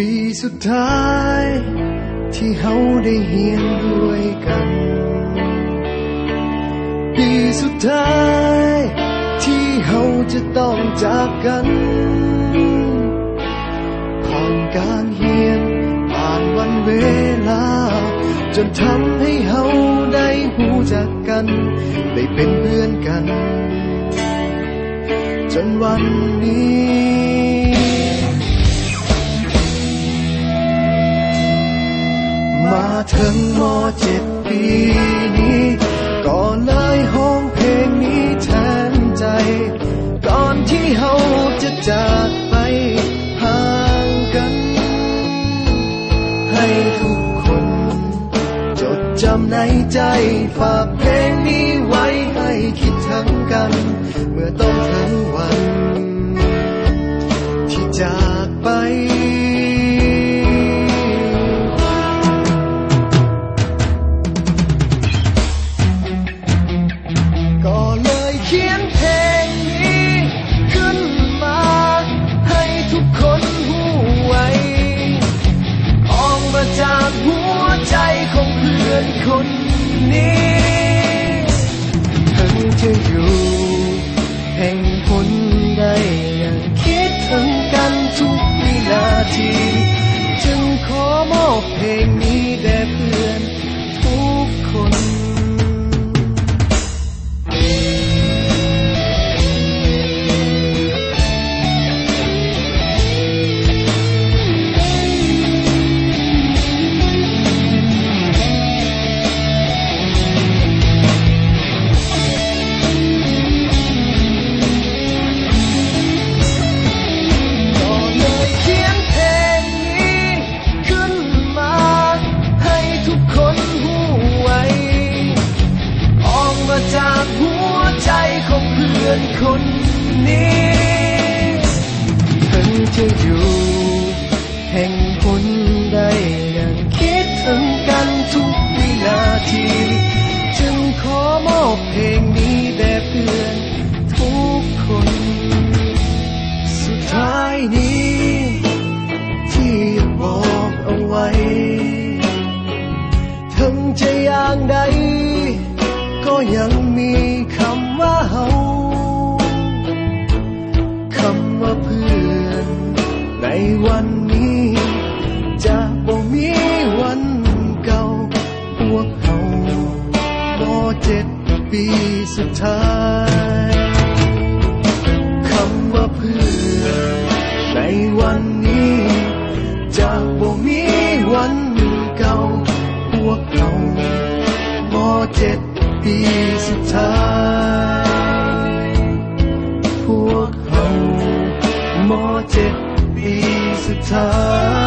ປີສຸດທ້າຍທີ່ເຮົາໄດ້ຮຽນດ້ວຍກັນ ປີສຸດທ້າຍທີ່ເຮົາຈະຕ້ອງຈາກກັນ ຜ່ານການຮຽນ ຜ່ານວັນເວລາ ຈົນທຳໃຫ້ເຮົາໄດ້ຮູ້ຈັກກັນ ໄດ້ເປັນເພື່ອນກັນ ຈົນວັນນີ້ ມາເຖິງ ມໍເຈັດ ປີນີ້ ກໍເລີຍຮ້ອງເພງນີ້ແທນໃຈ ກ່ອນທີ່ເຮົາຈະຈາກໄປຫ່າງກັນ ໃຫ້ທຸກຄົນ ຈົດຈຳໃນໃຈ ຝາກເພງນີ້ໄວ້ໃຫ້ຄິດເຖິງກັນ ເມື່ອຕ້ອງເຖິງວັນທີ່ຈາກໄປ ກໍເລີຍຂຽນເພງນີ້ຂຶ້ນມາ ໃຫ້ທຸກຄົນຮູ້ໄວ ອອກມາຈາກຫົວໃຈຂອງເພື່ອນຄົນນີ້ ເຖິງຈະຢູ່ແຫ່ງຫົນໃດ ຍັງຄິດເຖິງກັນທຸກວິນາທີ ຈຶ່ງຂໍມອບເພງນີ້ແດ່ເພື່ອນທຸກຄົນ. ກໍເລີຍຂຽນເພງນີ້ ຂຶ້ນມາໃຫ້ທຸກຄົນຮູ້ໄວ ອອກມາຈາກຫົວໃຈຂອງເພື່ອນຄົນນີ້ ເຖິງຈະຢູ່ແຫ່ງຫົນໃດ ຍັງຄິດເຖິງກັນທຸກວິນາທີ ຈຶ່ງຂໍມອບເພງນີ້ແດ່ເພື່ອນທຸກຄົນ ສຸດທ້າຍນີ້ ທີ່ຢາກບອກເອົາໄວ້ ເຖິງຈະຢ່າງໃດ ກໍຍັງມີຄຳວ່າເຮົາ ຄຳວ່າເພື່ອນໃນວັນນີ້ ຈະບໍ່ມີວັນເກົ່າ ພວກເຮົາ ມໍເຈັດ ປີສຸດທ້າຍ ຄຳວ່າເພື່ອນໃນວັນນີ້ ຈະບໍ່ມີວັນເກົ່າ ພວກເຮົາ ມໍເຈັດ ປີສຸດທ້າຍ ພວກເຮົາ ມໍເຈັດ ປີສຸດທ້າຍ.